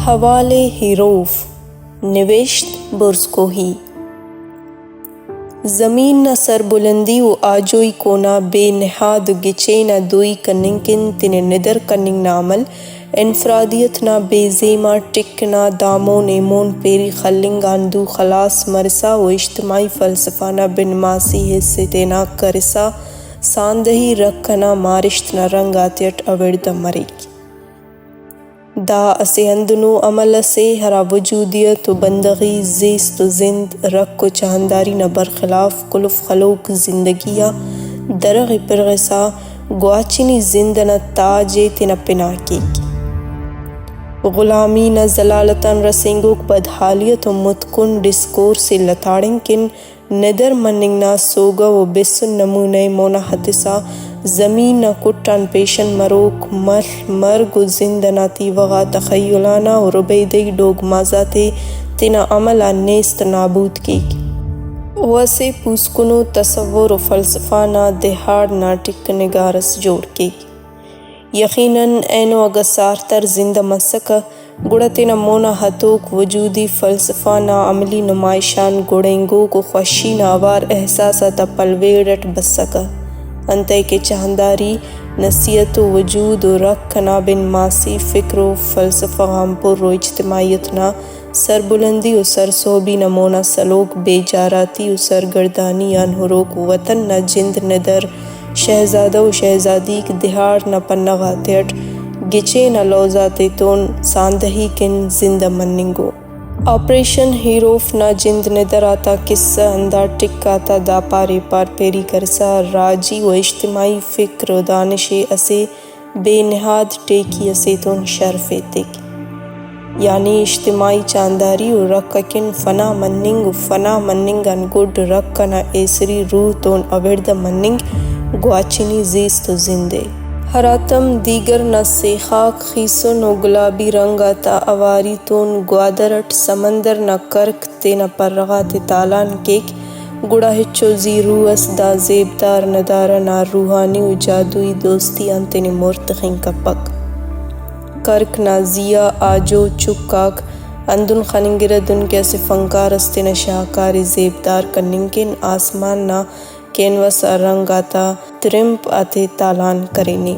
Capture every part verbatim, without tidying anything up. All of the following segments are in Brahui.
حوال ہیروف، نوشت برزکوہی۔ زمین نا سربلندی و آجوئی کون آ بے نہاد و گچین آ دوئی کننگ کن تینے ندر کننگ نا عمل انفرادیت نا بے زیما ٹک نا دامون ایمون پیری خلنگ آن دو خلاس مرسا و اجتماعی فلسفہ نا بنماسی حس ءِ تینا کرسا ساندہی رکھ ئنا مارشت نا رنگ آتیٹ اوڑدہ مریک۔ دا اسہ ہندنو عمل ئسے ہرا وجودیت و بندغی زیست و زند، رکھ و چاہنداری نا برخلاف کلف خلوک زندگی آ درغ ءِ پرغسا گواچنی زند ئنا تاج ءِ تینا پن آ کیک۔ غلامی نا ذلالت آن رسینگوک بدحالیت و متکن ڈسکورس ءِ لتاڑنگ کن ندر مننگ نا سوگو و بسن نمونہ ءِ مونا ہتسا زمین نا کٹ آن پیشن مروک مر، مرگ و زند ئنا تیوہ غا تخیل آنا و ربیدئی ڈوگماز آتے تینا عمل آن نیست نابود کیک۔ او اسہ پوسکنو تصور و فلسفہ نا دیہاڑ نا ٹک نگار ئس جوڑ کیک۔ یقیناً اینو اگہ سارتر زندہ مسکہ، گڑا تینا مونا ہتوک وجودی فلسفہ نا عملی نمائش آن گڑینگوک و خوشی نا اوار احساس آتا پلویڑ اٹ بسکہ، انتئے کہ چاہنداری، نصیحت و وجود و رکھ ئنا بنماسی فکر و فلسفہ غان پر و اجتماعیت نا سربلندی و سرسہبی نا مونا سلوک بے جاراتی و سرگڑدانی آن ہروک وطن نا جند ندر، شہزادہ و شہزادیک دیہاڑ نا پنہ غاتیٹ گچین آ لوز آتیتون ساندہی کن زندہ مننگ ءُ۔ آپریشن ہیروف نا جند ندر آتا کسہ ہندا ٹک آتا داپار ایپار پیری کرسا راجی و اجتماعی فکر و دانش ءِ اسہ بے نہاد ٹیکی اسے تون شرف ایتک، یعنی اجتماعی چاہنداری و رکھ اکن فنا مننگ و فنا مننگ آن گڈ رکھ انا ایسری روح تون اوڑدہ مننگ گواچنی زیست و زند ءِ۔ ہراتم دیگر نا سیخاک خیسن و گلابی رنگ آتا اواری تون گوادر اٹ سمندر نا کرک تینا پر غاتے تالان کیک، گڑا ہچو زی روح اس دا زیبدار ندارہ نا روحانی و جادوئی دوستی آن تینے مر تخنگ کپک۔ کرک نا زی آ آجو چک آک ہندن خننگرہ دنکہ اسہ فنکار اس تینا شاہکار ءِ زیبدار کننگ کن آسمان نا کینوس آ رنگ آتا ترمپ آتے تالان کرینے۔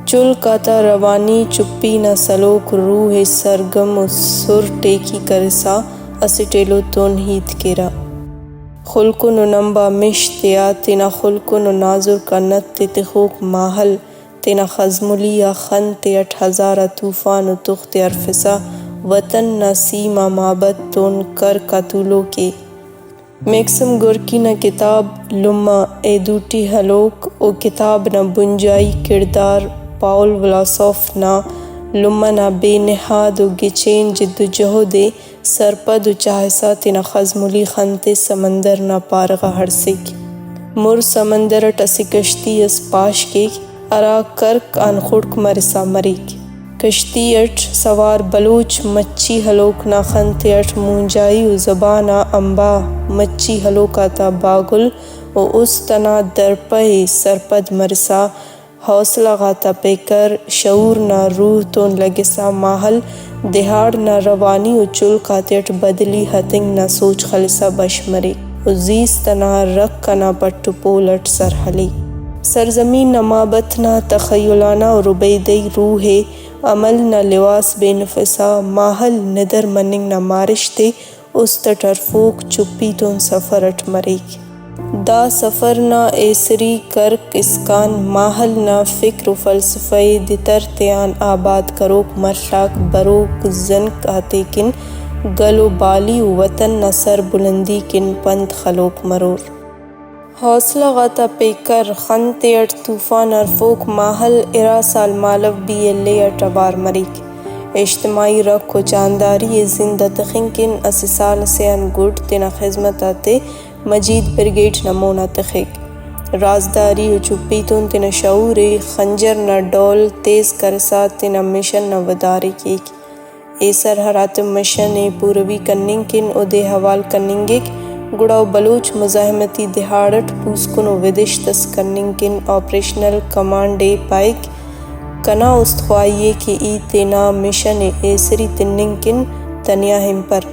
چلک آتا روانی چپی نا سلوک روح ءِ سرگم و سر ٹیکی کرسا اسٹ ایلو تون ہیت کیرہ۔ خلکن و نمب آ مش تیا تینا خلکن و نازرک آ نت ءِ تخوک ماہل تینا خزملی آ خن تیٹ ہزار آ طوفان و تخ تے ہرفسا وطن نا سیم آ مابت تون کرک آ تولوک ءِ۔ میکسم گورکی نا کتاب لمہ ءِ دوٹی ہلوک و کتاب نا بنجائی کڑدار پاول ولاسوف نا لمہ نا بے نہاد و گچین جدوجہد ءِ سرپد و چاہسا تینا خزملی خن تے سمندر نا پارہ غا ہڑسک۔ مر سمندر اٹ اسہ کشتی اس پاش کیک، ہرا کرک آن خڑک مرسا مریک۔ کشتی اٹ سوار بلوچ مچھی ہلوک نا خن تیٹ مونجائی و زبان آ امبا مچھی ہلوک آتا باگل و است ئنا درپہ ءِ سرپد مرسا، حوصلہ غاتا پیکر شعور نا روح تون لگسا ماہل دیہاڑ نا روانی و چلک آتیٹ بدلی ہتنگ نا سوچ خلسا بش مریک و زیست ئنا رکھ ئنا پٹ و پول اٹ سر ہلیک۔ سرزمین نا مابت نا تخیلانہ و ربیدئی روح ءِ عمل نا لواس بینفسا ماہل ندر مننگ نا مارشت ءِ است اٹ ہرفوک چپی تون سفر اٹ مریک۔ دا سفر نا ایسری کرک اسکان ماہل نا فکر و فلسفہ ءِ دتر تیان آباد کروک مڷ آک بروک زنک آتے کن گل و بالی و وطن نا سر بلندی کن پند خلوک مرور۔ حوصلہ غاتا پیکر خن تیٹ طوفان ہرفوک ماہل ارا سال Malu be L A it اوار مریک۔ اجتماعی رکھ و چاہنداری ءِ زندہ تخنگ کن اسہ سال اسے آن گڈ تینا خذمت آتے مجید بریگیڈ نا مونا تخک۔ رازداری و چپی تون تینا شعور ءِ خنجر نا ڈول تیز کرسا تینا مشن نا ودار ءِ کیک۔ ایسر ہراتم مشن ءِ پوروی کننگ کن اودے حوال کننگک، گڑا او بلوچ مزاحمتی دیہاڑ اٹ پوسکنو ودشت اس کننگ کن آپریشنل کمانڈ ءِ پائک۔ کنا است خواہی ءِ کہ ای تینا مشن ءِ ایسری تننگ کن تنیا ہنپر،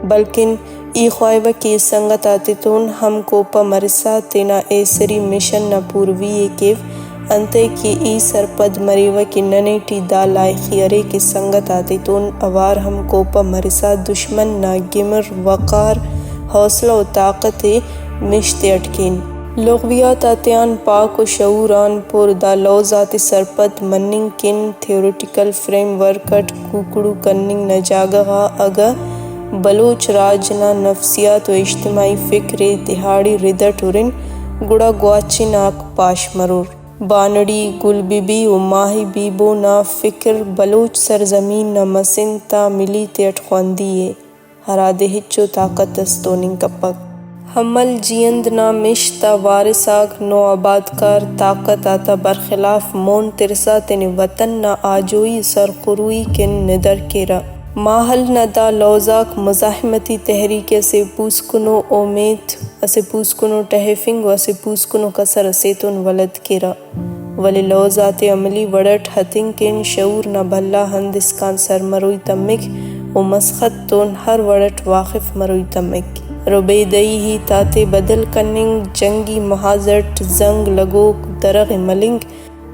بلکن ای خواہوہ کہ سنگت آتتون ہم کوپہ مرسا تینا ایسری مشن نا پوروی ءِ کیو، انتئے کہ ای سرپد مریوہ کہ ننے ٹی دا لائخی ارے کہ سنگت آتتون اوار ہم کوپہ مرسا دشمن نا گمر، وقار، حوصلہ و طاقت ءِ مش تیٹ کین۔ لغویات آتیان پاک و شعور آن پر دا لوز آتے سرپد مننگ کن تھیوریٹیکل فریم ورک اٹ کوکڑو کننگ نا جاگہ غا اگہ بلوچ راج نا نفسیات و اجتماعی فکر ءِ دیہاڑی رد اٹ ہرن، گڑا گواچن آک پاش مرور۔ بانڑی، گل بی بی و ماہی بیبو نا فکر بلوچ سرزمین نا مسن تا ملی تیٹ خوندی ءِ، ہرادے ہچو طاقت اس توننگ کپک۔ حمل جیئند نا مش تا وارث آک نوآبادکار طاقت آتا برخلاف مون ترسا تینے وطن نا آجوئی و سرخروئی کن ندر کیرہ۔ ماہل نا دا لوز آک مزاحمتی تحریک اسہ پوسکنو اومیت، اسہ پوسکنو ٹہیفنگ و اسہ پوسکنو کسر اسے تون ولد کیرہ۔ ولے لوز آتے عملی وڑ اٹ ہتنگ کن شعور نا بھلا ہند اسکان سرمروئی تمک و مسخت تون ہر وڑ اٹ واخف مروئی تمک۔ ربیدئی ہیت آتے بدل کننگ، جنگی محاذ اٹ زنگ لگوک درغ ءِ ملنگ،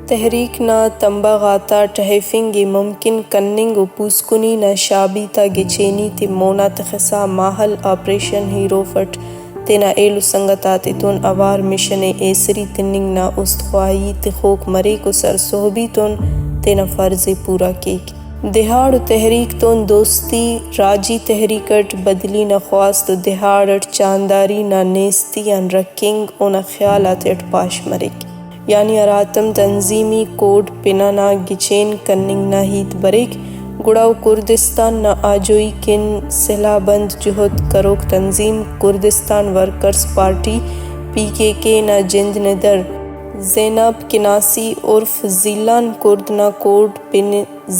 تحریک نا تمبہ غاتا ٹہیفنگ ءِ ممکن کننگ و پوسکنی نا شابی تا گچینی تے مونا تخسا ماہل آپریشن ہیروف اٹ تینا ایلو سنگت آتتون اوار مشن ءِ ایسری تننگ نا است خواہی تخوک مریک و سرسہبی تون تینا فرض ءِ پورا کیک۔ دیہاڑ و تحریک تون دوستی، راجی تحریک اٹ بدلی نا خواست و دیہاڑ اٹ چاہنداری نا نیستی آن رکھنگ اونا خیال آتیٹ پاش مریک۔ یعنی ہراتم تنظیمی کوڈ پن انا گچین کننگ نا ہیت بریک، گڑا او کردستان نا آجوئی کن سلاہ بند جہد کروک تنظیم کردستان ورکرز پارٹی، پی کے کے، نا جند ندر زینب کناسی عرف زیلان کرد نا کوڈ پن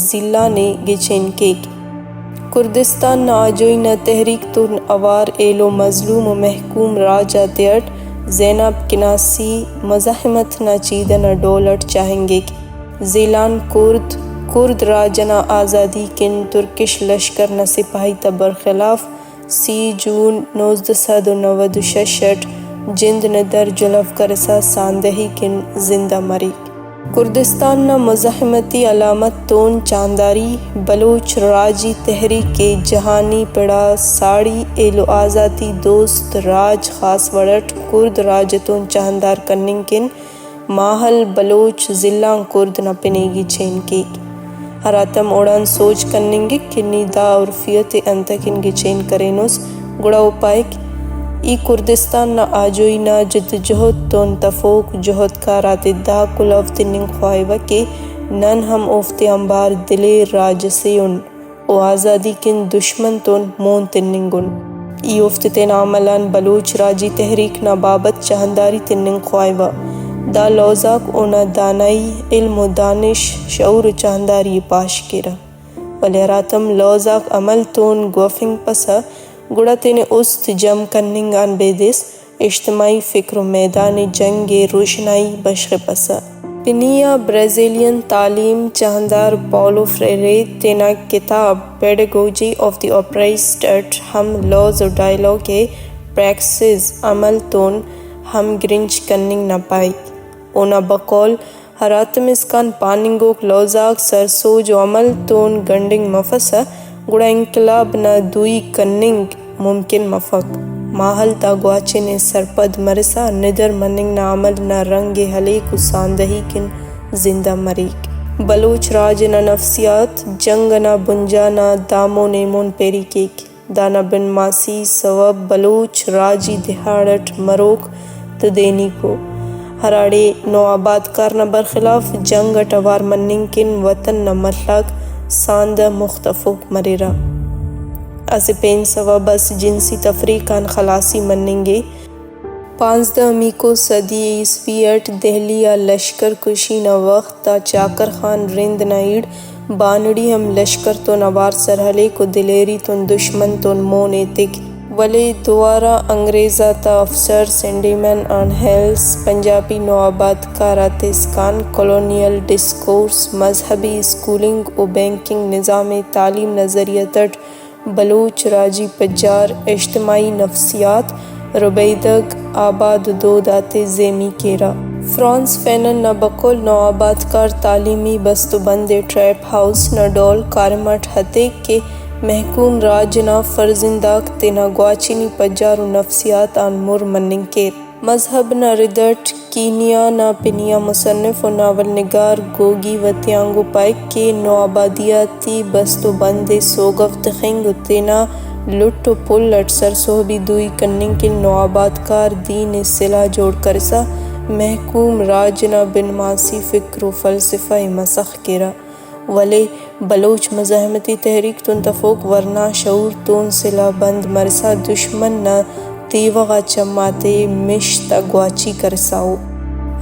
زیلان ءِ گچین کیک۔ کردستان نا آجوئی نا تحریک تون اوار ایلو مظلوم و محکوم راج آتیٹ زینب کناسی مزاحمت نا چیدہ نا ڈول اٹ چاہنگک۔ زیلان کرد، کرد راج ئنا آزادی کن ترکش لشکر نا سپاہی تا برخلاف سی جون نوزدہ سد و نود و شش اٹ جند ندر جلہو کرسا ساندہی کن زندہ مریک۔ کردستان نا مزاحمتی علامت تون چاہنداری بلوچ راجی تحریک ءِ جہانی پڑا ساڑی ایلو آزاتی دوست راج خاص وڑ اٹ کرد راج اتون چاہندار کننگ کن ماہل بلوچ ضلع آن کرد نا پن ءِ گچین کیک۔ ہراتم اوڑان سوج کننگک کہ نی دا عرفیت ءِ انتکن گچین کرینس، گڑا او پائک، ای کردستان نا آجوئی نا جدوجہد تون تفوک جہدکار آتے دا کلہو تننگ خواہوہ کہ نن ہم اوفتے آنبار دلیر راج اسے ان۔ و آزادی کن دشمن تون مون تننگ ان۔ ای اوفتے تینا عمل آن بلوچ راجی تحریک نا بابت چاہنداری تننگ خواہوہ۔ دا لوز آک اونا دانائی، علم و دانش، شعور و چاہنداری ءِ پاش کیرہ۔ ولے ہراتم لوز آک عمل تون گوفنگپسہ، گڑا تینے است جم کننگ آن بیدس اجتماعی فکر و میدان جنگ ءِ روشنائی بشخپسہ۔ پنی آ برازیلین تعلیم چاہندار پاولو فریرے تینا کتاب pedagogy of the oppressed it ہم لوز و ڈائیلاگ ءِ پریکسس، عمل تون ہم گرنچ کننگ نا پائک۔ اونا بقول، ہراتم اسکان پاننگوک لوز آک سرسوج و عمل تون گنڈنگ مفسہ، گڑا انقلاب نا دوئی کننگ ممکن مفک۔ ماہل تا گواچن ءِ سرپد مرسا ندر مننگ نا عمل نا رنگ ءِ ہلیک و ساندہی کن زندہ مریک۔ بلوچ راج ئنا نفسیات جنگ ئنا بنجا نا دامون ایمون پیری کیک۔ دانا بنماسی سوب بلوچ راجی دیہاڑ اٹ مروک تدینیکو، ہراڑے نوآبادکار نا برخلاف جنگ اٹ اوار مننگ کن وطن نا ملاک ساندہ مخ تفوک مریرہ۔ اسہ پین سوب اس جنسی تفریق آن خلاسی مننگ ءِ۔ پانزدہ میکو صدی عیسوی اٹ دہلی آ لشکر کشی نا وخت آ چاکر خان رند نا ایڑ بانڑی ہم لشکر تون اوار سر ہلیک و دلیری تون دشمن تون مون ایتک۔ ولے دوارہ انگریز آتا افسر سینڈیمن آن ہیلس پنجابی نوآبادکار آتے اسکان کالونیل ڈسکورس، مذہبی اسکولنگ و بینکنگ نظام تعلیم نا ذریعہ تیٹ بلوچ راجی پجار، اجتماعی نفسیات، ربیدگ، آباد و دود آتے زیمی کیرہ۔ فرانس فینن نا بقول نوآبادکار تعلیمی بست و بند ءِ ٹریپ ہاؤس نا ڈول کاریم اٹ ہتیک کہ محکوم راج نا فرزند آک تینا گواچنی پجار و نفسیات آن مر مننگ کیر۔ مذہب نا رد اٹ کینیا نا پنی آ مصنف و ناول نگار گوگی وتیانگو پائک کہ نوآبادیاتی بست و بند ءِ سوگو تخنگ و تینا لٹ و پل اٹ سرسہبی دوئی کننگ کن نوآبادکار دین ءِ سلاہ جوڑ کرسا محکوم راج نا بنماسی فکر و فلسفہ ءِ مسخ کیرہ۔ ولے بلوچ مزاحمتی تحریک تون تفوک ورنا شعور تون سلاہ بند مرسا دشمن نا تیوہ غا چم آتے مش تا گواچی کرسا ءُ۔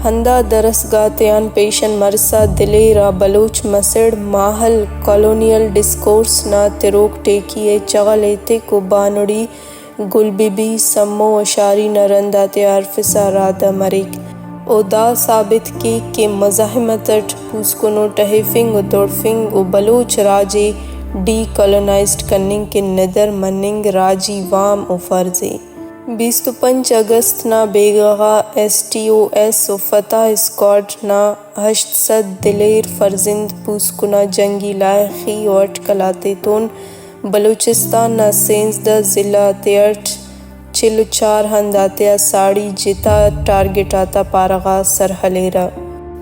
ہندا درسگاہ تیان پیشن مرسا دلیر آ بلوچ مسڑ ماہل کالونیل ڈسکورس نا تروک ٹیکی ءِ چغل ایتک و بانڑی گل بی بی، سمو و شاری نا رند آتیا ہرفسا رادہ مریک۔ او دا ثابت کیک کہ مزاحمت اٹ پوسکنو ٹہیفنگ و تڑفنگ و بلوچ راج ءِ ڈی کالونائزڈ کننگ کن ندر مننگ راجی وام و فرض ءِ۔ بیست و پنچ اگست نا بیگہ غا ایس ٹی او ایس و فتح اسکواڈ نا ہشت سد دلیر فرزند پوسکنا جنگی لائخی و اٹکل آتیتون بلوچستان نا سینزدہ ضلع آتیٹ چل و چار ہند آتیا ساڑی جتا ٹارگٹ آتا پارہ غا سر ہلیرہ۔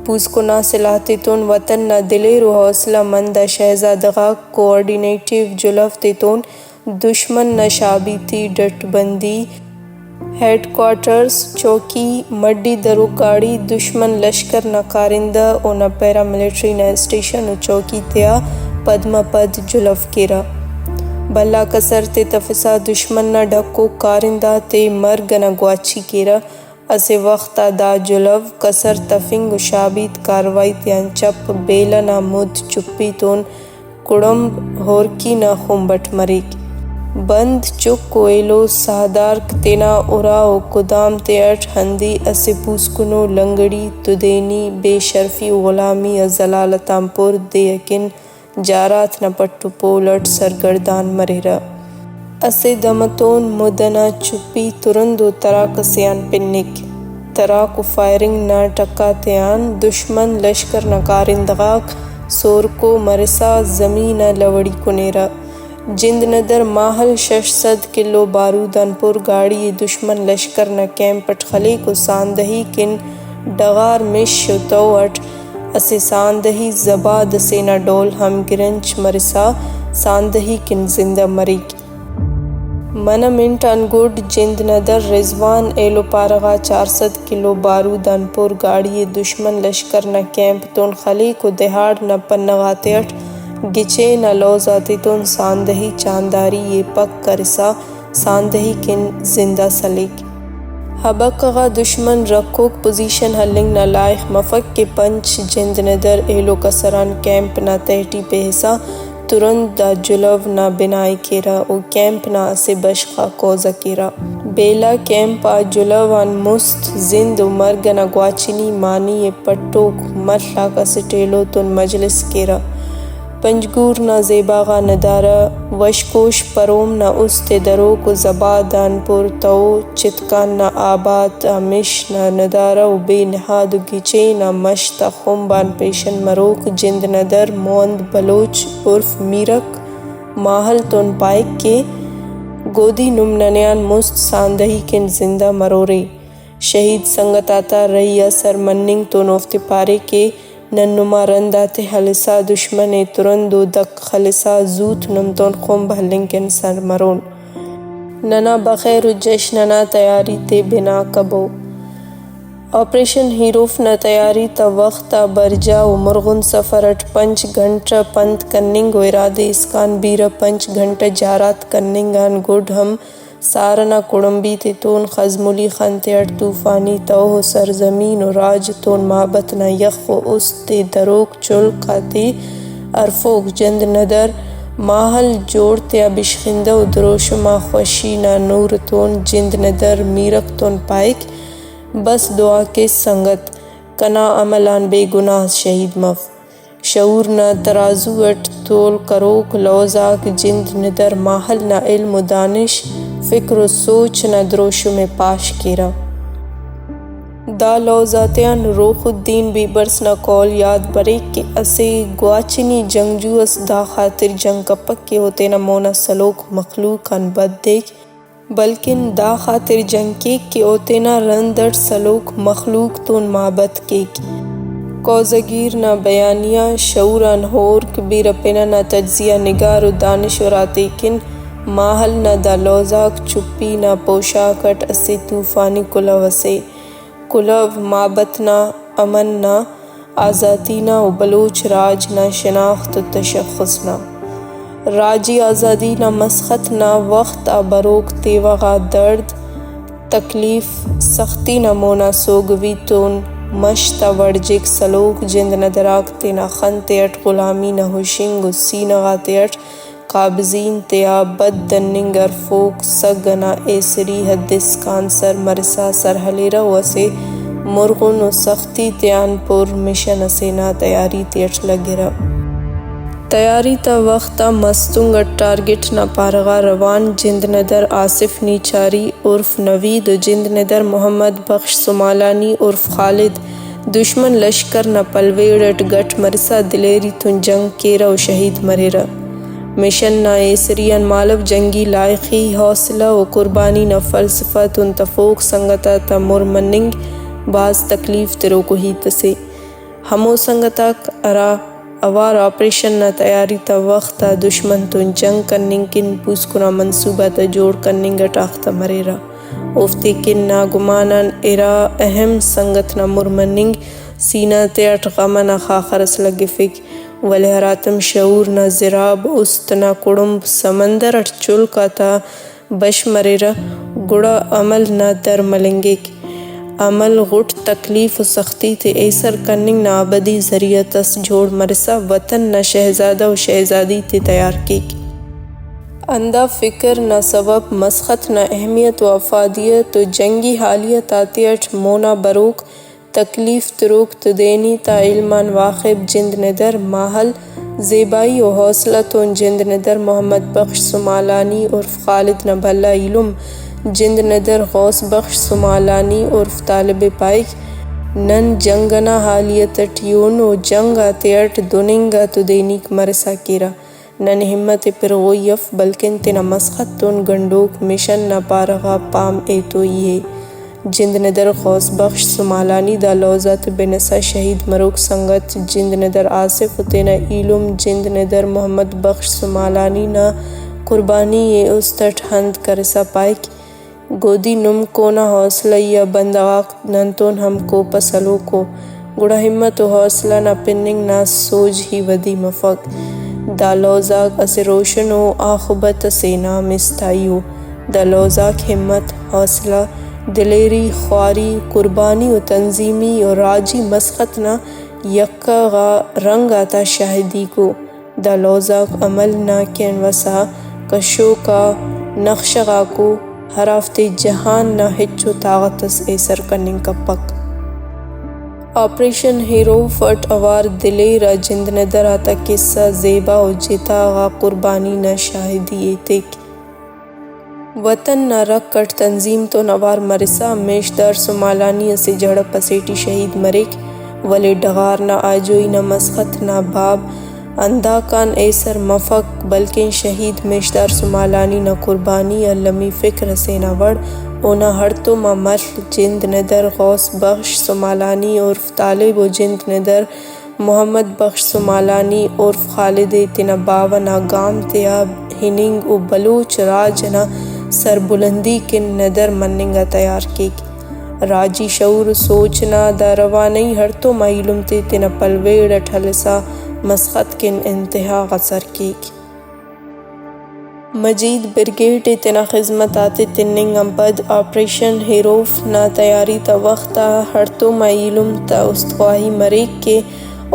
پوسکنا سلاہ تیتون وطن نا دلیر و حوصلہ مند آ شہزادہ غاک کوآرڈینیٹیو جلہو تیتون دشمن نا شابیتی ڈٹ بندی، ہیڈ کوارٹرز، چوکی، مڈی دروک گاڑی، دشمن لشکر نا کارندہ، اونا پیراملٹری نا اسٹیشن و چوکی تیا پد مہ پد جلہو کیرہ۔ بھلا کسر تے تفسا دشمن نا ڈھکوک کارندہ تے مرگ ئنا گواچی کیرہ۔ اسہ وخت آ دا جلہو کسر تفنگ و شابیت کارروائی تیان چپ بیلہ نا مد چپی تون کڑمب ہورکی نا خمب اٹ مریک۔ بند چک و ایلو ساہدارک تینا ارا و کدام تیٹ ہندی اسہ پوسکنو لنگڑی، تدینی، بے شرفی و غلامی آ ذلالت آن پر دے اکن جارات نا پٹ و پول اٹ سرگڑدان مریرہ۔ اسہ دم اتون مد ئنا چپی ترند و تراک ئسے آن پنک۔ تراک و فائرنگ نا ٹک آتیان دشمن لشکر نا کارندہ غاک سورکو مرسا زمین آ لوڑی کنیرہ۔ جند ندر ماہل شش سد کلو بارود آن پر گاڑی ءِ دشمن لشکر نا کیمپ اٹ خلیک و ساندہی کن ڈغار مش و تو اٹ اسہ ساندہی زباد ئسے نا ڈول ہم گرنچ مرسا ساندہی کن زندہ مریک۔ منہ منٹ آن گڈ جند ندر رضوان ایلو پارہ غا چار سد کلو بارود آن پر گاڑی ءِ دشمن لشکر نا کیمپ تون خلیک و دیہاڑ نا پنہ غاتیٹ گچین آ لوز آتیتون ساندہی چانداری ءِ پک کرسا ساندہی کن زندہ سلیک۔ ہبکہ غا دشمن رکھوک پوزیشن ہلنگ نا لائخ مفک کہ پنچ جند ندر ایلو کسر آن کیمپ نا تہٹی پیہسا ترند دا جلہو نا بناءِ کیرہ و کیمپ نا اسہ بشخ آ قوضہ کیرہ۔ بیلہ کیمپ آ جلہو آن مست زند و مرگ ئنا گواچنی معنی ءِ پٹوک مڷ آک اسٹ ایلو تون مجلس کیرہ۔ پنجگور نا زیبا غا ندارہ، وشکوش پروم نا است ءِ دروک و زباد آن پر تہو، چتکان نا آبات آ مش نا ندارہ و بے نہاد و گچین آ مش تا خمب آن پیشن مروک جند ندر موہند بلوچ عرف میرک ماہل تون پائک کہ گودی نم ننے آن مست ساندہی کن زندہ مرورے۔ شہید سنگت آتا رہی آ سر مننگ تون اوفتے پارے کہ نن نما رند آتے ہلسا دشمن ءِ ترند و دک خلسا زوت نمتون خمب ہلنگ کن سر مرون۔ ننا بخیر و جشن ئنا تیاری تے بنا کبو۔ آپریشن ہیروف نا تیاری تا وخت آ برجا و مرغن سفر ئٹ پنچ گھنٹہ پنت کننگ و ارادے اسکان بیرہ پنچ گھنٹہ جارات کننگ آن گڈ ہم سار ئنا کڑمبی تیتون خزملی خن تیٹ طوفانی تہو و سرزمین و راج تون مابت نا یخ و است ءِ دروک چلک آتے ہرفوک جند ندر ماہل جوڑ تیا بشخندہ و دروشم آ خوشی نا نور تون جند ندر میرک تون پائک، بس دعا کیس سنگت، کنا عمل آن بے گناہ شہید مف۔ شعور نا ترازو اٹ تول کروک لوز آک جند ندر ماہل نا علم و دانش، فکر و سوچ نا دروشم ءِ پاش کیرہ۔ دا لوز آتیان روح الدین بیبرس نا قول یات بریک کہ اسہ گواچنی جنگجو اس دا خاطر جنگ کپک کہ او تینا مونا سلوک مخلوق آن بد دیک، بلکن دا خاطر جنگ کیک کہ او تینا رند اٹ سلوک مخلوق تون مابت کیک۔ کوزہ گیر نا بیانیہ شعور آن ہورک، بیرہ پنہ نا تجزیہ نگار و دانشور آتے کن ماہل نا دا لوز آک چپی نا پوشاک اٹ اسہ طوفانی کلہو اسے۔ کلہو مابت نا، امن نا، آزاتی نا و بلوچ راج نا شناخت و تشخص نا۔ راجی آزادی نا مسخت نا وخت آ بروک تیوہ غا دڑد، تکلیف، سختی نا مونا سوگوی تون مش تا وڑجک سلوک جند ندر آک تینا خن تیٹ غلامی نا ہشنگ و سینہ غاتے اٹ قابضین تیا بد دننگ ہرفوک سگ ئنا ایسری حد اسکان سر مرسا سر ہلیرہ و اسہ مرغن و سختی تیان پر مشن ئسے نا تیاری تیٹ لگرہ۔ تیاری تا وخت آ مستونگ اٹ ٹارگٹ نا پارہ غا روان جند ندر آصف نیچاری عرف نوید و جند ندر محمد بخش سمالانی عرف خالد دشمن لشکر نا پلویڑ اٹ گٹ مرسا دلیری تون جنگ کیرہ و شہید مریرہ۔ مشن نا ایسری آن مالو جنگی لائخی، حوصلہ و قربانی نا فلسفہ تون تفوک سنگت آتا مر مننگ بھاز تکلیف تروکو ہیت اسے۔ ہمو سنگت آک ہرا اوار آپریشن نا تیاری تا وخت آ دشمن تون جنگ کننگ کن پوسکنا منصوبہ تا جوڑ کننگ اٹ آختہ مریرہ، اوفتے کن ناگمان آن ارا اہم سنگت نا مر مننگ سینہ تیٹ غم ئنا خاخر ئس لگفک، ولے ہراتم شعور نا زراب است نا کڑمب سمندر ئٹ چلک آتا بش مریرہ، گڑا عمل نا در ملنگک۔ عمل غٹ تکلیف و سختی تے ایسر کننگ نا ابدی ذریعت ئس جوڑ مرسا وطن نا شہزادہ و شہزادی تے تیار کیک۔ ہندا فکر نا سوب مسخت نا اہمیت و افادیت و جنگی حالیت آتیٹ مونا بروک تکلیف تروک تدینی تا علم آن واخب جند ندر ماہل زیبائی و حوصلہ تون جند ندر محمد بخش سمالانی عرف خالد نا بھلا ایلم جند ندر غوث بخش سمالانی عرف طالب ءِ پائک، نن جنگ ئنا حالیت ئٹی اُن و جنگ آتیٹ دن انگا تدینیک مرسا کیرہ۔ نن ہمت ءِ پرغوئی اف، بلکن تینا مسخت تون گنڈوک مشن نا پارہ غا پام ایتوئی ءِ۔ جند ندر غوث بخش سمالانی دا لوز آتے بنسا شہید مروک سنگت جند ندر آصف و تینا ایلم جند ندر محمد بخش سمالانی نا قربانی ءِ است اٹ ہند کرسا پائک، گودی نم کون آ حوصلہ ئی آ بندغ آک ننتون ہم کوپہ سلوک ءُ، گڑا ہمت و حوصلہ نا پننگ نا سوج ہی ودی مفک۔ دا لوز آک اسہ روشن ءُ آخبت ئسے نا مستائی ءُ۔ دا لوز آک ہمت، حوصلہ، دلیری، خواری، قربانی و تنظیمی و راجی مسخت نا یکہ غا رنگ آتا شاہدیک ءُ۔ دا لوز آک عمل نا کینوس آ کشوک آ نخشہ غاکو، ہرافتے جہان نا ہچو طاغت اس ایسر کننگ کپک۔ آپریشن ہیروف اٹ اوار دلیر آ جند ندر آتا کسہ زیبا و جتا غا قربانی نا شاہدی ایتک۔ وطن نا رکھ اٹ تنظیم تون اوار مرسا میشدار سمالانی اسہ جھڑپ اسے ٹی شہید مریک، ولے ڈغار نا آجوئی نا مسخت نا باب ہنداکان ایسر مفک، بلکن شہید میشدار سمالانی نا قربانی المی فکر اسے نا وڑ، اونا ہڑتوم آ مڷ جند ندر غوث بخش سمالانی عرف طالب و جند ندر محمد بخش سمالانی عرف خالد ءِ تینا باوہ نا گام تیا ہننگ و بلوچ راج ئنا سربلندی کن ندر مننگ آ تیار کیک۔ راجی شعور و سوچ نا دا روانئی ہڑتوم آ ایلم تے تینا پلویڑ اٹ ہلسا مسخت کن انتہا غا سر کیک۔ مجید بریگیڈ ءِ تینا خذمت آتے تننگ آن پد آپریشن ہیروف نا تیاری تا وخت آ ہڑتوم آ ایلم تا است خواہی مریک کہ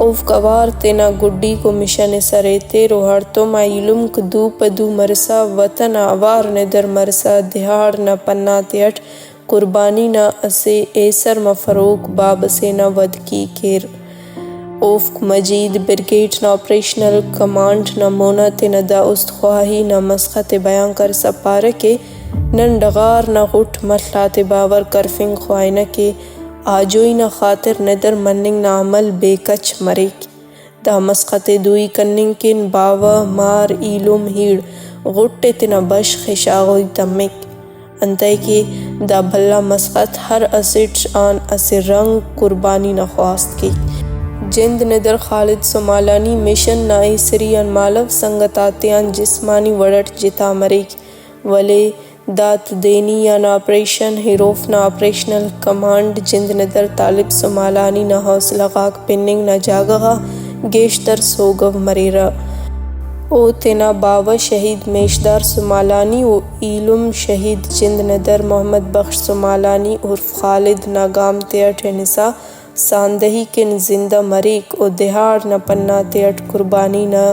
اوفک اوار تینا گڈیکو مشن ءِ سر ایتر و ہڑتوم آ ایلمک دو پہ دو مرسا وطن آ اوار ندر مرسا دیہاڑ نا پناتے اٹ قربانی نا اسہ ایسر مفروک باب ئسے نا ودکی کیر۔ اوفک مجید بریگیڈ نا آپریشنل کمانڈ نا مونا تینا دا است خواہی نا مسخت ءِ بیان کرسا پارہ کہ نن ڈغار نا غٹ مڷ آتے باور کرفنگ خواہنہ کہ آجوئی نا خاطر ندر مننگ نا عمل بے کچ مریک۔ دا مسخت ءِ دوئی کننگ کن باوہ، مار، ایلم، ہیڑ غٹ ءِ تینا بشخ ءِ شاغوئی تمک، انتئے کہ دا بھلا مسخت ہر اسٹ آن اسہ رنگ قربانی نا خواست کیک۔ جند ندر خالد سمالانی مشن نا ایسری آن مالو سنگت آتیان جسمانی وڑ اٹ جتا مریک، ولے داد دینی آن آپریشن ہیروف نا آپریشنل کمانڈ جند ندر طالب سمالانی نا حوصلہ غاک پننگ نا جاگہ غا گیشتر سوگو مریرہ۔ او تینا باوہ شہید میشدار سمالانی و ایلم شہید جند ندر محمد بخش سمالانی عرف خالد نا گام تیٹ ہنسا ساندہی کن زندہ مریک و دیہاڑ نا پناتے اٹ قربانی نا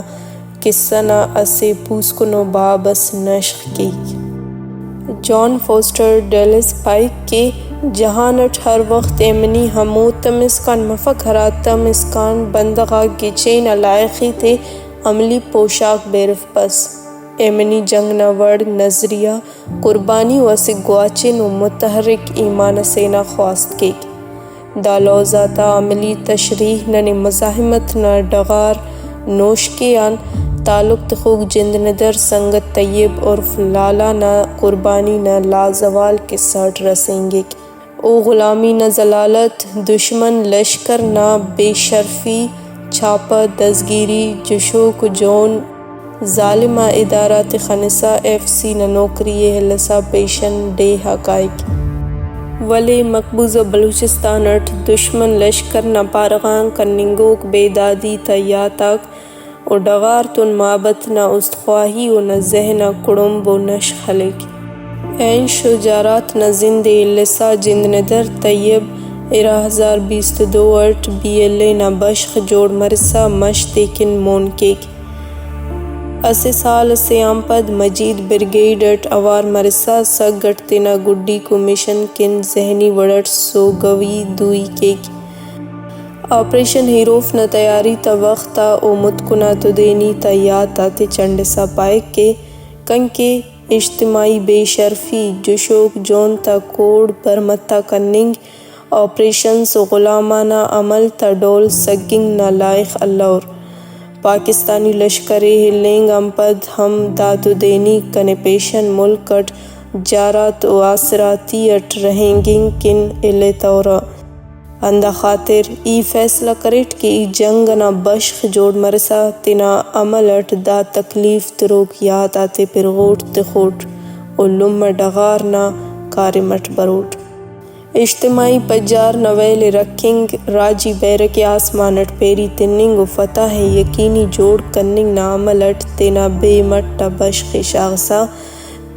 کسہ نا اسہ پوسکنو باب اس نشخ کیک۔ جان فوسٹر ڈیلس پائک کہ جہان اٹ ہر وخت ایمنی ہموتم اسکان مفک ہراتم اسکان بندغ آک گچین آ لائخی تے عملی پوشاک بیرفپس۔ ایمنی جنگ نا وڑ نظریہ قربانی و اسہ گواچن و متحرک ایمان اسے نا خواست کیک۔ دا لوز آتا عملی تشریح ننے مزاحمت نا ڈغار نوشکے آن تعلق تخوک جند ندر سنگت طیب عرف لالا نا قربانی نا لازوال کسہ اٹ رسینگک۔ او غلامی نا ذلالت، دشمن لشکر نا بے شرفی، چھاپہ، دزگیری، جشوک و جون، ظالم آ ادارہ تے خنسا ایف سی نا نوکری ءِ ہلسا پیشن ڈیہہ آ کائک۔ ولے مقبوضہ بلوچستان اٹ دشمن لشکر نا پارہ غان کننگوک بے دادی تا یات آک و ڈغار تون مابت نا است خواہی اونا ذہن آ کڑمب و نشخ ہلیک۔ عین شجارات نا زند ءِ السا جند ندر طیب ارا ہزار بیست و دو اٹ بی ایل اے نا بشخ جوڑ مرسا مش تیکن مون کیک۔ اسہ سال اسے آن پد مجید بریگیڈ اٹ اوار مرسا سگ اٹ تینا گڈیکو مشن کن ذہنی وڑ اٹ سوگوی دوئی کیک۔ آپریشن ہیروف نا تیاری تا وخت آ او متکن آ تدینی تا یات آتے چنڈسا پائک کہ کنکہ اجتماعی بے شرفی، جشوک جون تا کوڑ برمتہ کننگ، آپریشنز و غلامانہ عمل تا ڈول سگنگ نا لائخ الور۔ پاکستانی لشکر ءِ ہلنگ آن پد ہم دا دودینی کنے پیشن ملک اٹ جارات و آسراتی اٹ رہینگنگ کن الیتورہ۔ ہندا خاطر ای فیصلہ کریٹ کہ ای جنگ ئنا بشخ جوڑ مرسا تینا عمل اٹ دا تکلیف تروک یات آتے پرغوٹ تخوٹ و لمہ ڈغار نا کاریم اٹ بروٹ۔ اجتماعی پجار نا ویل ءِ رکھنگ، راجی بیرک ءِ آسمان اٹ پیری تننگ و فتح ءِ یقینی جوڑ کننگ نا عمل اٹ تینا بے مٹ آ بشخ ءِ شاغسا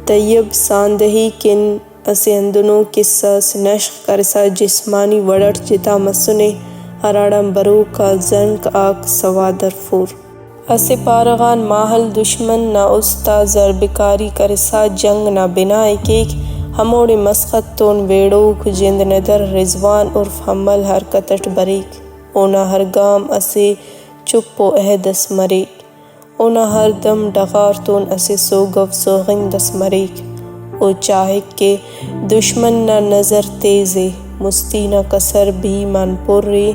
طیب ساندہی کن اسہ ہندنو کسہ اس نشخ کرسا جسمانی وڑ اٹ جتا مسنے، ہراڑان بروک آ زنک آک سواد ہرفور۔ اسہ پارہ غان ماہل دشمن نا است آ ضرب کاری کرسا جنگ نا بناء ءِ کیک، ہموڑے مسخت تون ویڑوک جند ندر رضوان عرف حمل حرکت اٹ بریک۔ اونا ہر گام اسہ چپ و عہد اس مریک۔ اونا ہر دم ڈغار تون اسہ سوگو سوغند اس مریک۔ او چاہک کہ دشمن نا نظر تیز ءِ، مستی نا کسر بھیم آن پر ءِ،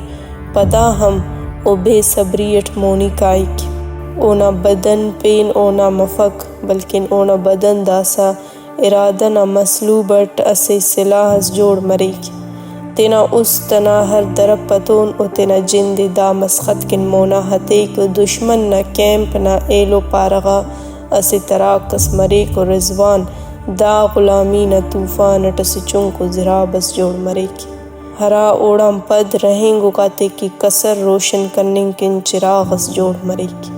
پدا ہم او بے صبری اٹ مونی کائک۔ اونا بدن پین اونا مفک، بلکن اونا بدن داسہ ارادہ نا مسلوب اٹ اسہ سلاہ اس جوڑ مریک۔ تینا است ئنا ہر درپ ئتون او تینا جند ئے دا مسخت کن مونا ہتیک و دشمن نا کیمپ نا ایلو پارہ غا اسہ تراک اس مریک و رضوان دا غلامی نا طوفان اٹ اسہ چنکو زراب اس جوڑ مریک، ہرا اوڑان پد رہینگوک آتے کہ کسر روشن کننگ کن چراغ اس جوڑ مریک۔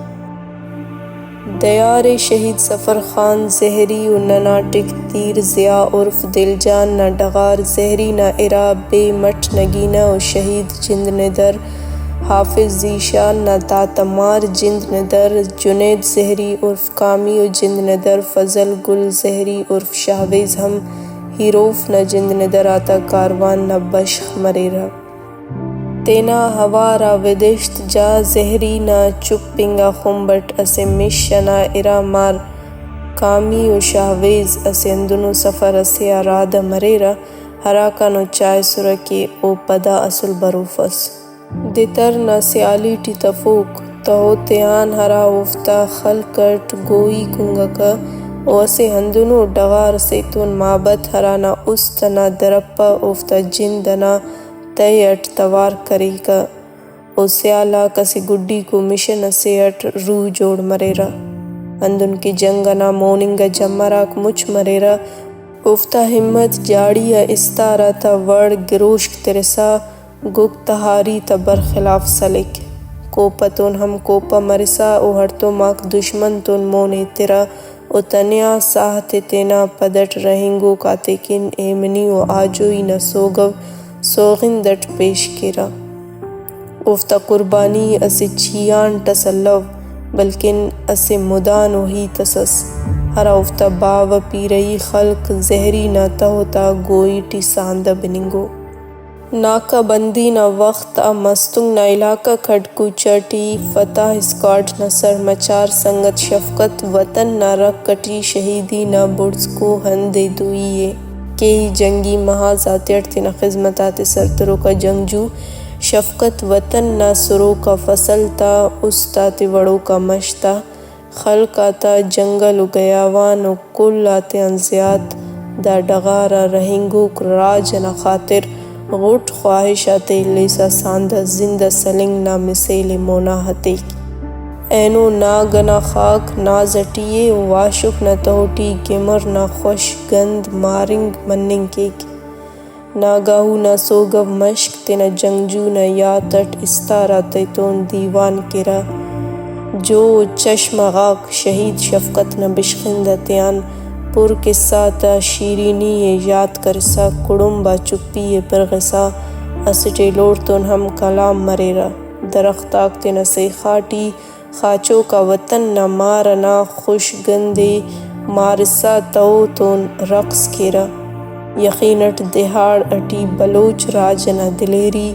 دیار ءِ شہید سفر خان زہری و ننا ٹک تیر ضیاء عرف دل جان نا ڈغار زہری نا ارا بے مٹ نگینہ و شہید جند ندر حافظ ذیشان نا تاتہ مار جند ندر جنید زہری عرف کامی و جند ندر فضل گل زہری عرف شاہویز ہم ہیروف نا جند ندر آتا کاروان نا بشخ مریرہ۔ تینا اوار آ ودشت جا زہری نا چپ انگا خمب اٹ اسہ مش انا ارا مار کامی و شاہویز اسہ ہندنو سفر اسے آ رادہ مریرہ، ہراکان او چائسرہ کہ او پدا اسل بروفس۔ دتر نا سیالی ٹی تفوک تہو تیان ہرا اوفتا خلق اٹ گوہی کنگکہ، او اسہ ہندنو ڈغار اسے تون مابت ہرانا است انا درپہ اوفتا جند انا تہہ اٹ توار کریکہ۔ او سیال آک اسہ گڈیکو مشن اسے اٹ روح جوڑ مریرہ۔ ہندن کہ جنگ انا مون انگا جمر آک مچ مریرہ، اوفتا ہمت جاڑی آ استار آتا وڑ گروشک ترسا گک تہاری تا برخلاف سلک۔ کوپہ تون ہم کوپہ مرسا او ہڑتوم آک دشمن تون مون ایترہ۔ و تنیا ساہ تے تینا پد اٹ رہینگوک آتیکن ایمنی و آجوئی نا سوگو سوغند اٹ پیش کیرہ۔ اوفتا قربانی اسہ چیانٹ اس الو، بلکن اسہ مدانو ہیت اس ئس، ہرا اوفتا باوہ پیرئی خلق زہری نا تہو تا گوئی ٹی ساندہ بننگو۔ ناکہ بندی نا وخت آ مستونگ نا علاقہ کھڈکوچہ ٹی فتح اسکواڈ نا سرمچار سنگت شفقت وطن نا رکھ اٹی شہیدی نا بڑزکو ہند ءِ دوئی ءِ۔ کیہی جنگی محاذ آتیٹ تینا خذمت آتے سر تروک آ جنگجو شفقت وطن نا سروک آ فصل تا است آتے وڑوک آ مش تا خلق آتا جنگل و گیاوان و کل آتیان زیات دا ڈغار آ رہینگوک راج ئنا خاطر غٹ خواہش آتے الیسا ساندہ زندہ سلنگ نا مثیل ءِ مونا ہتیک۔ اینو ناگ ئنا خاک ناز ئٹی ءِ و واشک نا تہو ٹی گمر نا خوش گند مارنگ مننگ کیک۔ ناگاہو نا سوگو مشک تینا جنگجو نا یات اٹ استار آتیتون دیوان کیرہ۔ جو و چشمہ غاک شہید شفقت نا بشخند آتیان پر قصہ تا شیرینی ءِ یات کرسا کڑمب آ چپی ءِ پرغسا اسٹ ایلوڑتون ہم کلام مریرہ۔ درخت آک تینا سیخا ٹی خاچوک آ وطن نا مار ئنا خوش گند ءِ مارسا تہو تون رقص کیرہ۔ یخین اٹ دیہاڑ اٹی بلوچ راج ئنا دلیری،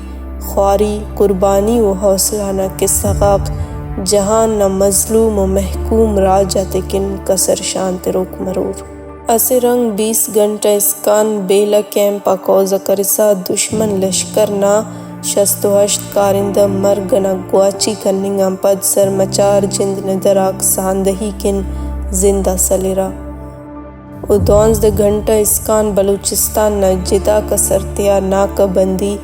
خواری، قربانی و حوصلہ نا قصہ غاک جہان نا مظلوم و محکوم راج آتیکن کسر شان تروک مرور۔ اسہ رنگ بیست گھنٹہ اسکان بیلہ کیمپ آ قوضہ کرسا دشمن لشکر نا شست و ہشت کارندہ مرگ ئنا گواچی کننگ آن پد سرمچار جند ندر آک ساندہی کن زندہ سلرہ و دوانزدہ گھنٹہ اسکان بلوچستان نا جتا کسر تیا ناکہ بندی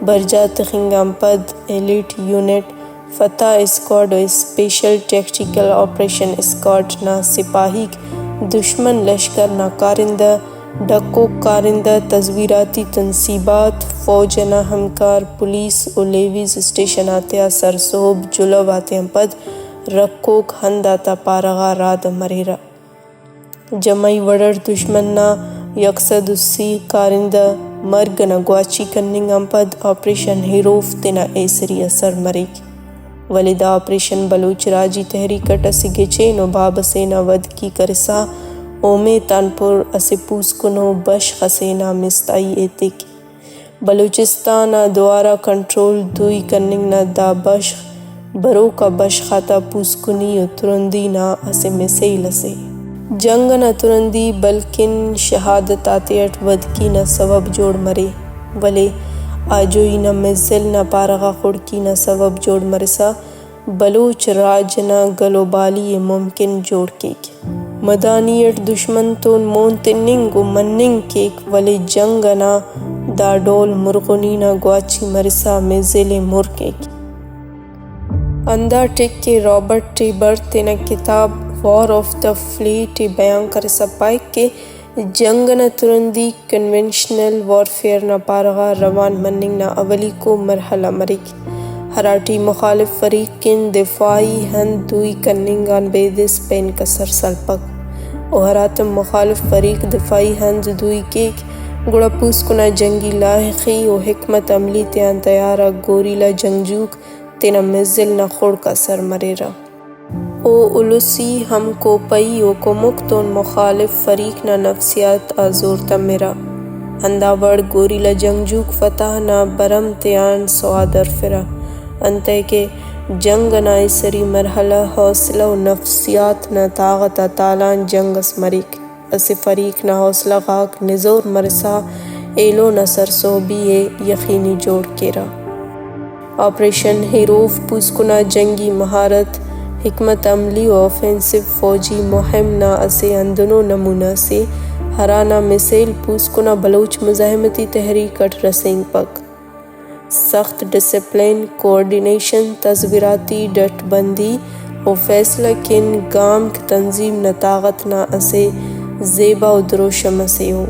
برجا تخنگ آن پد ایلیٹ یونٹ فتح اسکواڈ و اسپیشل ٹیکٹیکل آپریشن اسکواڈ نا سپاہیک دشمن لشکر نا کارندہ، ڈکوک کارندہ، تزویراتی تنصیبات، فوج ئنا ہمکار، پولیس و لیویز اسٹیشن آتیا سرسہب جلہو آتیان پد رکھوک ہند آتا پارہ غا رادہ مریرہ۔ جمعی وڑ اٹ دشمن نا یک سد و سی کارندہ مرگ ئنا گواچی کننگ آن پد آپریشن ہیروف تینا ایسری آ سر مریک، ولے دا آپریشن بلوچ راجی تحریک اٹ اسہ گچین و باب ئسے نا ودکی کرسا اومیت آن پر اسہ پوسکنو بشخ ئسے نا مستائی ایتک۔ بلوچستان آ دوارہ کنٹرول دوئی کننگ نا دا بشخ بروک آ بشخ آتا پوسکنی و ترندی نا اسہ مثیل اسے۔ جنگ ئنا ترندی بلکن شہادت آتیٹ ودکی نا سوب جوڑ مرے، ولے آجوئی نا مزل نا پارہ غا خڑکی نا سوب جوڑ مرسا بلوچ راج ئنا گل و بالی ءِ ممکن جوڑ کیک۔ مدانی اٹ دشمن تون مون تننگ و مننگ کیک، ولے جنگ ئنا دا ڈول مرغنی نا گواچی مرسا مزل ءِ مر کیک۔ ہندا ٹک ءِ رابرٹ ٹیبر تینا کتاب war of the flea بیان کرسا پائک کہ جنگ ئنا ترندی کنونشنل وارفیئر نا پارہ غا روان مننگ نا اولیکو مرحلہ مریک، ہراٹی مخالف فریق کن دفاعی ہند دوئی کننگ آن بیدس پین کسر سلپک و ہراتم مخالف فریق دفاعی ہند دوئی کیک، گڑا پوسکن آ جنگی لائخی و حکمت عملی تیان تیار آ گوریلا جنگجوک تینا مزل نا خڑک آ سر مریرہ۔ او السی ہمکوپئی و کمک تون مخالف فریق نا نفسیات آ زور تمرہ، ہندا وڑ گوریلا جنگجوک فتح نا بھرم تیان سواد ہرفرہ، انتئے کہ جنگ ئنا ایسری مرحلہ حوصلہ و نفسیات نا طاغت آ تالان جنگ ئس مریک۔ اسہ فریق نا حوصلہ غاک نزور مرسا ایلو نا سرسہبی ءِ یخینی جوڑ کیرہ۔ آپریشن ہیروف پوسکن آ جنگی مہارت، حکمت عملی و آفینسو فوجی مہم نا اسہ ہندنو نمونہ ئسے، ہرانا مثیل پوسکن آ بلوچ مزاحمتی تحریک اٹ رسینگپک۔ سخت ڈسپلن، کوآرڈینیشن، تزویراتی ڈٹ بندی و فیصلہ کن گامک تنظیم نا طاغت نا اسہ زیبا و دروشم ئسے ءُ۔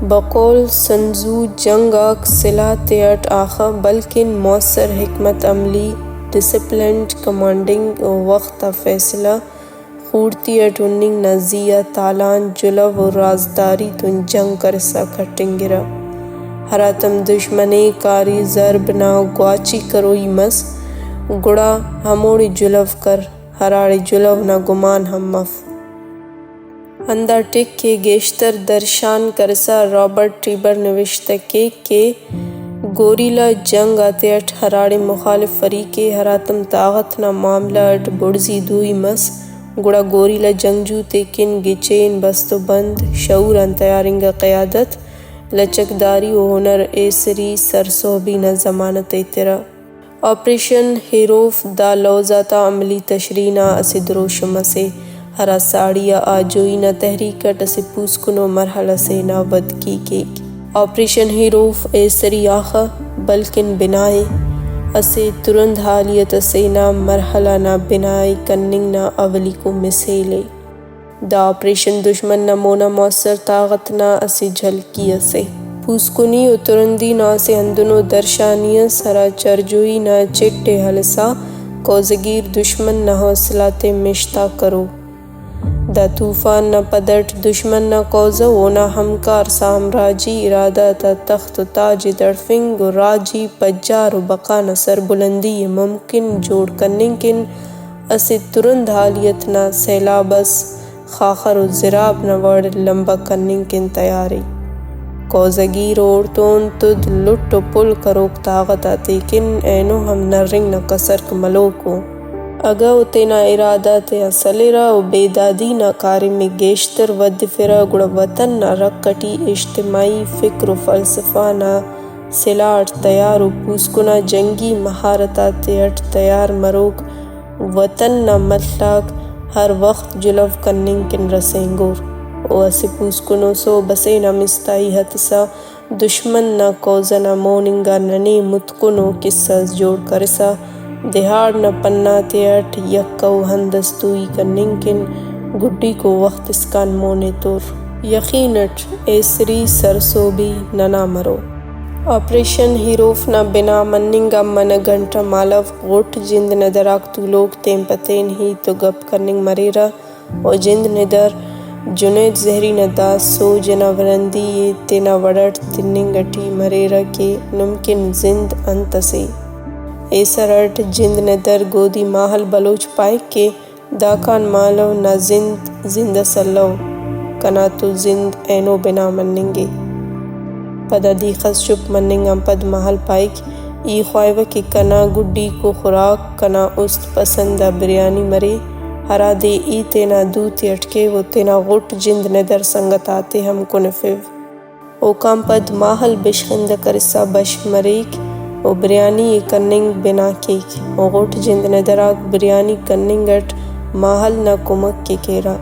بقول سن تزو جنگ آک سلاہ تیٹ آخہ، بلکن مؤثر حکمت عملی، ڈسپلنڈ کمانڈنگ و وخت آ فیصلہ خوڑتی اٹ ہننگ نا زی آ تالان جلہو و رازداری تون جنگ کرسا کٹنگرہ۔ ہراتم دژمن ءِ کاری ضرب نا گواچی کروئی مس، گڑا ہموڑے جلہو کر، ہراڑے جلہو نا گمان ہم مف۔ ہندا ٹک ءِ گیشتر درشان کرسا رابرٹ ٹیبر نوشتہ کیک کہ گوریلا جنگ آتیٹ ہراڑے مخالف فریق ءِ ہراتم طاغت نا معاملہ اٹ بڑزی دوئی مس، گڑا گوریلا جنگجو تیکن گچین، بست و بند، شعور آن تیار انگا قیادت، لچکداری و ہنر ایسری سرسہبی نا ضمانت ایترہ۔ آپریشن ہیروف دا لوز آتا عملی تشریح نا اسہ دروشم ئسے، ہرا ساڑی آ آجوئی نا تحریک اٹ اسہ پوسکنو مرحلہ سے نا ودکی کیک۔ آپریشن ہیروف ایسری آخہ، بلکن بنائے اسہ ترند حالیت ئسے نا مرحلہ نا بنائے کننگ نا اولیکو مثیل ءِ۔ دا آپریشن دژمن نا مونا مؤثر طاغت نا اسہ جھلکی ئسے۔ پوسکنی و ترندی نا اسہ ہندنو درشانی ئس، ہرا چرجوئی نا چٹ ءِ ہلسا قوضہ گیر دژمن نا حوصلہ تے مشتاک کرو۔ دا طوفان نا پد اٹ دژمن نا قوضہ و اونا ہمکار سامراجی ارادہ تا تخت و تاج ءِ دڑفنگ و راجی پجار و بقا نا سربلندی ءِ ممکن جوڑ کننگ کن اسہ ترند حالیت نا سیلاب ئس خاخر و زراب نا وڑ لمبہ کننگ کن تیار ءِ۔ قوضہ گیر اوڑتون تد لٹ و پل کروک طاغت آتیکن اینو ہم نرنگ نا کسرک ملوک ءُ۔ اگہ او تینا ارادہ تیان سلرہ و بیدادی نا کاریم ءِ گیشتر ودفرہ، گڑا وطن نا رکھ اٹی اجتماعی فکر و فلسفہ نا سلاہ اٹ تیار و پوسکن آ جنگی مہارت آتیٹ تیار مروک وطن نا مڷ آک ہر وخت جلہو کننگ کن رسینگور۔ او اسہ پوسکنو سہب ئسے نا مستائی ہتسا دشمن نا قوضہ نا مون انگا ننے متکنو کسہ اس جوڑ کرسا دیہاڑ نا پنہ تیٹ یکہ و ہند اس دوئی کننگ کن گڈیکو وخت اسکان مون ایتور۔ یخین اٹ ایسری سرسہبی ننا مرو۔ آپریشن ہیروف نا بناء مننگ آن منہ گھنٹہ مالو غٹ جند ندر آک تولوک تین پہ تین ہیت و گپ کننگ مریرہ و جند ندر جنید زہری نا دا سوج ئنا ورندی ءِ تینا وڑ اٹ تننگ اٹی مریرہ کہ نم کن زند انت ئسے۔ ایسر اٹ جند ندر گودی ماہل بلوچ پائک کہ داکان مالو نا زند زند اس الو، کنا تو زند اینو بناء مننگ ءِ۔ پدا دیخس چپ مننگ آن پد ماہل پائک، ای خواہوہ کہ کنا گڈیکو خوراک کنا است پسند آ بریانی مرے، ہرادے ای تینا دو تیٹ کیو و تینا غٹ جند ندر سنگت آتے ہم کنفیو۔ اوکان پد ماہل بشخندہ کرسا بش مریک و بریانی ءِ کننگ بناء کیک و غٹ جند ندر آک بریانی کننگ اٹ ماہل نا کمک ءِ کیرہ۔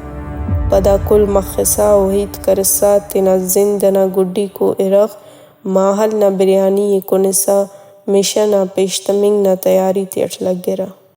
پدا کل مخسا و ہیت کرسا تینا زند ئنا گڈیکو ارغ ماہل نا بریانی ءِ کنسا مشن آ پیش تمنگ نا تیاری تیٹ لگرہ۔